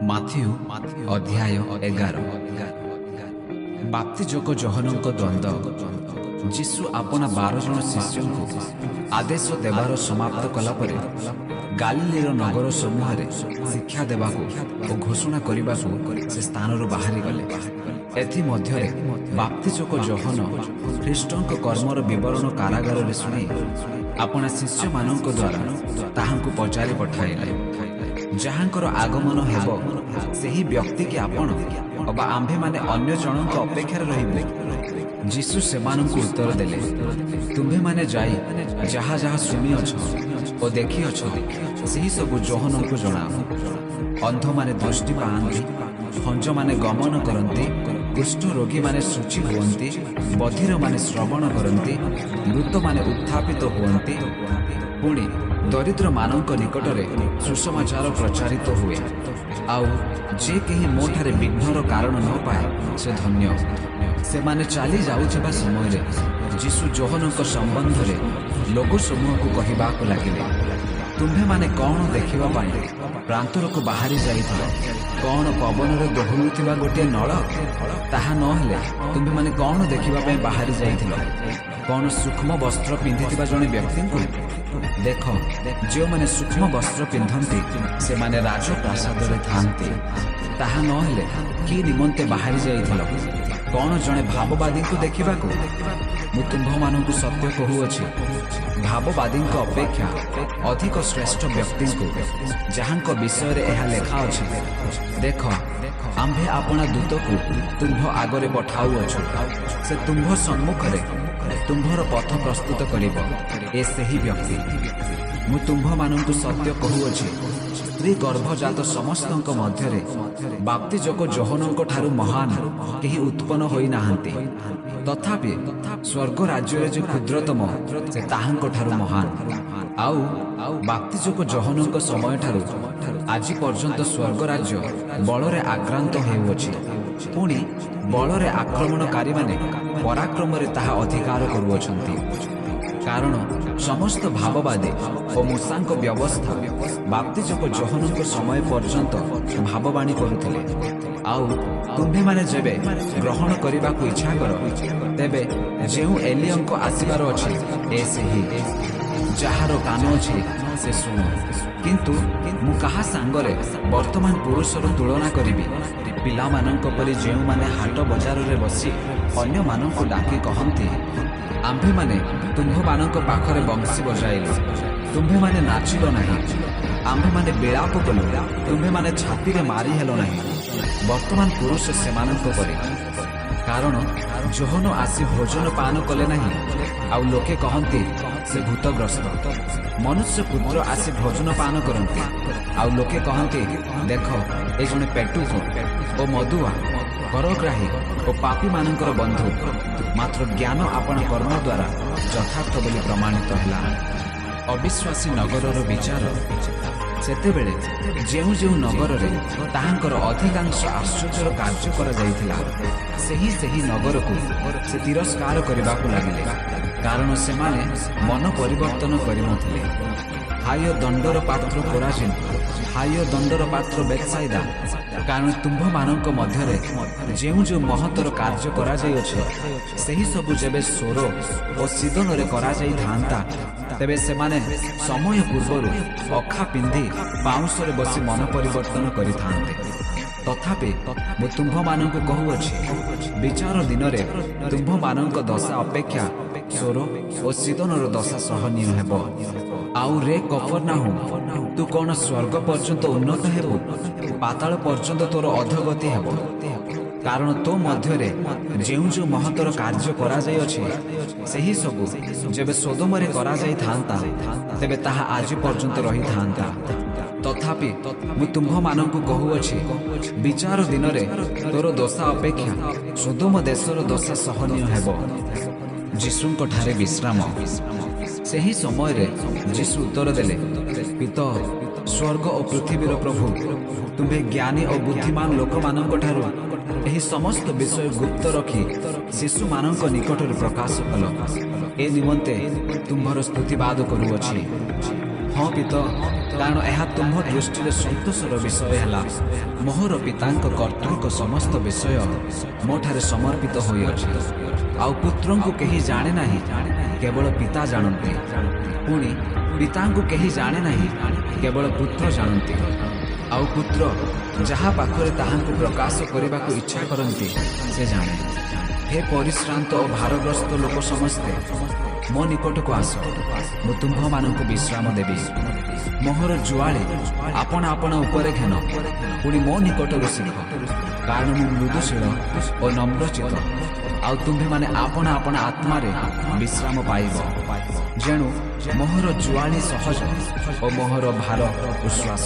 Matthew ଅଧ୍ୟାୟ 11। ବାପ୍ତିଯୋଗ ଯୋହନଙ୍କ ଦ୍ୱନ୍ଦ୍ୱ। ଯୀଶୁ ଆପଣା 12 ଜଣ ଶିଷ୍ୟଙ୍କୁ ଆଦେଶ ଦେବାର ସମାପ୍ତ କଲା ପରେ ଗାଲିଲୀର ନଗର ସମୂହରେ ଶିକ୍ଷା ଦେବାକୁ ଓ ଘୋଷଣା କରିବାକୁ ସେ ସ୍ଥାନରୁ ବାହାରିଗଲେ। ଏଥିମଧ୍ୟରେ ବାପ୍ତିଯୋଗ ଯୋହନ ଖ୍ରୀଷ୍ଟଙ୍କ କର୍ମର ବିବରଣ କାରାଗାରରେ ଶୁଣି ଆପଣା ଶିଷ୍ୟମାନଙ୍କ ଦ୍ୱାରା ତାହାଙ୍କୁ ପଚାରି ପଠାଇଲେ, ଯାହାଙ୍କର ଆଗମନ ହେବ ସେହି ବ୍ୟକ୍ତି କି ଆପଣ, ଅବା ଆମ୍ଭେମାନେ ଅନ୍ୟ ଜଣଙ୍କ ଅପେକ୍ଷାରେ ରହିବୁ? ଯୀଶୁ ସେମାନଙ୍କୁ ଉତ୍ତର ଦେଲେ, ତୁମ୍ଭେମାନେ ଯାଇ ଯାହା ଯାହା ଶୁଣିଅଛ ଓ ଦେଖିଅଛ ସେହି ସବୁ ଯୋହନଙ୍କୁ ଜଣାଅ। ଅନ୍ଧମାନେ ଦୃଷ୍ଟି ପାଆନ୍ତି, ହଞ୍ଜମାନେ ଗମନ କରନ୍ତି, କୁଷ୍ଠ ରୋଗୀମାନେ ଶୁଚି ହୁଅନ୍ତି, ବଧିରମାନେ ଶ୍ରବଣ କରନ୍ତି, ମୃତମାନେ ଉତ୍ଥାପିତ ହୁଅନ୍ତି, ପୁଣି ଦରିଦ୍ରମାନଙ୍କ ନିକଟରେ ସୁସମାଚାର ପ୍ରଚାରିତ ହୁଏ। ଆଉ ଯେ କେହି ମୋଠାରେ ବିଘ୍ନର କାରଣ ନ ପାଏ ସେ ଧନ୍ୟ। ସେମାନେ ଚାଲି ଯାଉଥିବା ସମୟରେ ଯୀଶୁ ଯୋହନଙ୍କ ସମ୍ବନ୍ଧରେ ଲୋକସମୂହକୁ କହିବାକୁ ଲାଗିଲେ, ତୁମ୍ଭେମାନେ କ'ଣ ଦେଖିବା ପାଇଁ ପ୍ରାନ୍ତରକୁ ବାହାରି ଯାଇଥିଲ? କ'ଣ ପବନରେ ଦୋହଲୁଥିବା ଗୋଟିଏ ନଳ? ତାହା ନହେଲେ ତୁମ୍ଭେମାନେ କ'ଣ ଦେଖିବା ପାଇଁ ବାହାରି ଯାଇଥିଲ? କ'ଣ ସୂକ୍ଷ୍ମ ବସ୍ତ୍ର ପିନ୍ଧିଥିବା ଜଣେ ବ୍ୟକ୍ତିଙ୍କୁ? ଦେଖ, ଯେଉଁମାନେ ସୂକ୍ଷ୍ମ ବସ୍ତ୍ର ପିନ୍ଧନ୍ତି ସେମାନେ ରାଜପ୍ରାସାଦରେ ଥାଆନ୍ତି। ତାହା ନହେଲେ କି ନିମନ୍ତେ ବାହାରି ଯାଇଥିଲ? କ'ଣ ଜଣେ ଭାବବାଦୀଙ୍କୁ ଦେଖିବାକୁ? ମୁଁ ତୁମ୍ଭମାନଙ୍କୁ ସତ୍ୟ କହୁଅଛି, ଭାବବାଦୀଙ୍କ ଅପେକ୍ଷା ଅଧିକ ଶ୍ରେଷ୍ଠ ବ୍ୟକ୍ତିଙ୍କୁ, ଯାହାଙ୍କ ବିଷୟରେ ଏହା ଲେଖା ଅଛି, ଦେଖ, ଆମ୍ଭେ ଆପଣା ଦୂତକୁ ତୁମ୍ଭ ଆଗରେ ପଠାଉଅଛୁ, ସେ ତୁମ୍ଭ ସମ୍ମୁଖରେ ତୁମ୍ଭର ପଥ ପ୍ରସ୍ତୁତ କରିବ। ଏ ସେହି ବ୍ୟକ୍ତି। ମୁଁ ତୁମ୍ଭମାନଙ୍କୁ ସତ୍ୟ କହୁଅଛି, ସ୍ତ୍ରୀ ଗର୍ଭଜାତ ସମସ୍ତଙ୍କ ମଧ୍ୟରେ ବାପ୍ତିଯୋଗ ଯୋହନଙ୍କ ଠାରୁ ମହାନ କେହି ଉତ୍ପନ୍ନ ହୋଇନାହାନ୍ତି। ତଥାପି ସ୍ୱର୍ଗ ରାଜ୍ୟରେ ଯେ କ୍ଷୁଦ୍ରତମ ସେ ତାହାଙ୍କ ଠାରୁ ମହାନ। ଆଉ ବାପ୍ତିଯୋଗ ଯୋହନଙ୍କ ସମୟଠାରୁ ଆଜି ପର୍ଯ୍ୟନ୍ତ ସ୍ୱର୍ଗ ରାଜ୍ୟ ବଳରେ ଆକ୍ରାନ୍ତ ହେଉଅଛି, ପୁଣି ବଳରେ ଆକ୍ରମଣକାରୀମାନେ ପରାକ୍ରମରେ ତାହା ଅଧିକାର କରୁଅଛନ୍ତି। କାରଣ ସମସ୍ତ ଭାବବାଦୀ ଓ ମୂଷାଙ୍କ ବ୍ୟବସ୍ଥା ବାପ୍ତିଯୋଗ ଯୋହନଙ୍କ ସମୟ ପର୍ଯ୍ୟନ୍ତ ଭାବବାଣୀ କରୁଥିଲେ। ଆଉ ତୁମ୍ଭେମାନେ ଯେବେ ଗ୍ରହଣ କରିବାକୁ ଇଚ୍ଛା କର, ତେବେ ଯେଉଁ ଏଲିୟଙ୍କ ଆସିବାର ଅଛି ଏ ସେହି। ଯାହାର କାନ ଅଛି ସେ ଶୁଣ। କିନ୍ତୁ ମୁଁ କାହା ସାଙ୍ଗରେ ବର୍ତ୍ତମାନ ପୁରୁଷର ତୁଳନା କରିବି? ପିଲାମାନଙ୍କ ପରି ଯେଉଁମାନେ ହାଟ ବଜାରରେ ବସି ଅନ୍ୟମାନଙ୍କୁ ଡାକି କହନ୍ତି, ଆମ୍ଭେମାନେ ତୁମ୍ଭମାନଙ୍କ ପାଖରେ ବଂଶୀ ବଜାଇଲୁ, ତୁମ୍ଭେମାନେ ନାଚିଲ ନାହିଁ; ଆମ୍ଭେମାନେ ବିଳାପ କଲୁ, ତୁମ୍ଭେମାନେ ଛାତିରେ ମାରି ହେଲ ନାହିଁ। ବର୍ତ୍ତମାନ ପୁରୁଷ ସେମାନଙ୍କ ପରି। କାରଣ ଯୋହନ ଆସି ଭୋଜନ ପାନ କଲେ ନାହିଁ, ଆଉ ଲୋକେ କହନ୍ତି ସେ ଭୂତଗ୍ରସ୍ତ। ମନୁଷ୍ୟ ପୁତ୍ର ଆସି ଭୋଜନ ପାନ କରନ୍ତି, ଆଉ ଲୋକେ କହନ୍ତି, ଦେଖ, ଏ ଜଣେ ପେଟୁକ ଓ ମଦୁଆ, କରଗ୍ରାହୀ ଓ ପାପୀମାନଙ୍କର ବନ୍ଧୁ। ମାତ୍ର ଜ୍ଞାନ ଆପଣା କର୍ମ ଦ୍ୱାରା ଯଥାର୍ଥ ବୋଲି ପ୍ରମାଣିତ ହେଲା। ଅବିଶ୍ୱାସୀ ନଗରର ବିଚାର। ସେତେବେଳେ ଯେଉଁ ଯେଉଁ ନଗରରେ ତାହାଙ୍କର ଅଧିକାଂଶ ଆଶ୍ଚର୍ଯ୍ୟର କାର୍ଯ୍ୟ କରାଯାଇଥିଲା, ସେହି ସେହି ନଗରକୁ ସେ ତିରସ୍କାର କରିବାକୁ ଲାଗିଲେ, କାରଣ ସେମାନେ ମନ ପରିବର୍ତ୍ତନ କରିନଥିଲେ। ହାୟ ଦଣ୍ଡର ପାତ୍ର କୋରାଜିନ, ହାୟ ଦଣ୍ଡର ପାତ୍ର ବେତ୍ସାଇଦା! କାରଣ ତୁମ୍ଭମାନଙ୍କ ମଧ୍ୟରେ ଯେଉଁ ଯେଉଁ ମହତ୍ତର କାର୍ଯ୍ୟ କରାଯାଇଅଛି, ସେହି ସବୁ ଯେବେ ସୋର ଓ ସିଦୋନରେ କରାଯାଇଥାନ୍ତା, ତେବେ ସେମାନେ ସମୟ ପୂର୍ବରୁ ଅଖା ପିନ୍ଧି ବାଉଁଶରେ ବସି ମନ ପରିବର୍ତ୍ତନ କରିଥାନ୍ତେ। ତଥାପି ମୁଁ ତୁମ୍ଭମାନଙ୍କୁ କହୁଅଛି, ବିଚାର ଦିନରେ ତୁମ୍ଭମାନଙ୍କ ଦଶା ଅପେକ୍ଷା ସୋର ଓ ସିଦୋନର ଦଶା ସହନୀୟ ହେବ। ଆଉ ରେ କଫର୍ନାହୁମ୍, ତୁ କ'ଣ ସ୍ୱର୍ଗ ପର୍ଯ୍ୟନ୍ତ ଉନ୍ନତ ହେବୁ? ପାତାଳ ପର୍ଯ୍ୟନ୍ତ ତୋର ଅଧୋଗତି ହେବ। କାରଣ ତୋ ମଧ୍ୟରେ ଯେଉଁ ଯେଉଁ ମହତ୍ତର କାର୍ଯ୍ୟ କରାଯାଇଅଛି, ସେହି ସବୁ ଯେବେ ସୋଦମରେ କରାଯାଇଥାନ୍ତା, ତେବେ ତାହା ଆଜି ପର୍ଯ୍ୟନ୍ତ ରହିଥାନ୍ତା। ତଥାପି ମୁଁ ତୁମ୍ଭମାନଙ୍କୁ କହୁଅଛି, ବିଚାର ଦିନରେ ତୋର ଦଶା ଅପେକ୍ଷା ସୋଦମ ଦେଶର ଦଶା ସହନୀୟ ହେବ। ଯୀଶୁଙ୍କ ଠାରେ ବିଶ୍ରାମ। ସେହି ସମୟରେ ଯୀଶୁ ଉତ୍ତର ଦେଲେ, ପିତ, ସ୍ୱର୍ଗ ଓ ପୃଥିବୀର ପ୍ରଭୁ, ତୁମ୍ଭେ ଜ୍ଞାନୀ ଓ ବୁଦ୍ଧିମାନ ଲୋକମାନଙ୍କ ଠାରୁ ଏହି ସମସ୍ତ ବିଷୟ ଗୁପ୍ତ ରଖି ଶିଶୁମାନଙ୍କ ନିକଟରେ ପ୍ରକାଶ କଲ। ଏ ନିମନ୍ତେ ତୁମ୍ଭର ସ୍ତୁତିବାଦ କରୁଅଛି। ହଁ ପିତ, କାରଣ ଏହା ତୁମ୍ଭ ଦୃଷ୍ଟିରେ ସନ୍ତୋଷର ବିଷୟ ହେଲା। ମୋହର ପିତାଙ୍କ କର୍ତ୍ତୃକ ସମସ୍ତ ବିଷୟ ମୋଠାରେ ସମର୍ପିତ ହୋଇଅଛି। ଆଉ ପୁତ୍ରଙ୍କୁ କେହି ଜାଣେ ନାହିଁ, କେବଳ ପିତା ଜାଣନ୍ତି। ପୁଣି ପିତାଙ୍କୁ କେହି ଜାଣେ ନାହିଁ, କେବଳ ପୁତ୍ର ଜାଣନ୍ତି, ଆଉ ପୁତ୍ର ଯାହା ପାଖରେ ତାହାଙ୍କୁ ପ୍ରକାଶ କରିବାକୁ ଇଚ୍ଛା କରନ୍ତି, ସେ ଜାଣେ। ହେ ପରିଶ୍ରାନ୍ତ ଓ ଭାରଗ୍ରସ୍ତ ଲୋକ ସମସ୍ତେ, ମୋ ନିକଟକୁ ଆସ, ମୁଁ ତୁମ୍ଭମାନଙ୍କୁ ବିଶ୍ରାମ ଦେବି। ମୋହର ଜୁଆଳି ଆପଣା ଆପଣା ଉପରେ ଘେନ, ପୁଣି ମୋ ନିକଟରୁ ଶିଖ, କାରଣ ମୁଁ ମୃଦୁଶୀଳ ଓ ନମ୍ରଚିତ, ଆଉ ତୁମ୍ଭେମାନେ ଆପଣା ଆପଣା ଆତ୍ମାରେ ବିଶ୍ରାମ ପାଇବ। ଯେଣୁ ମୋହର ଜୁଆଳି ସହଜ ଓ ମୋହର ଭାର ଉଶ୍ୱାସ।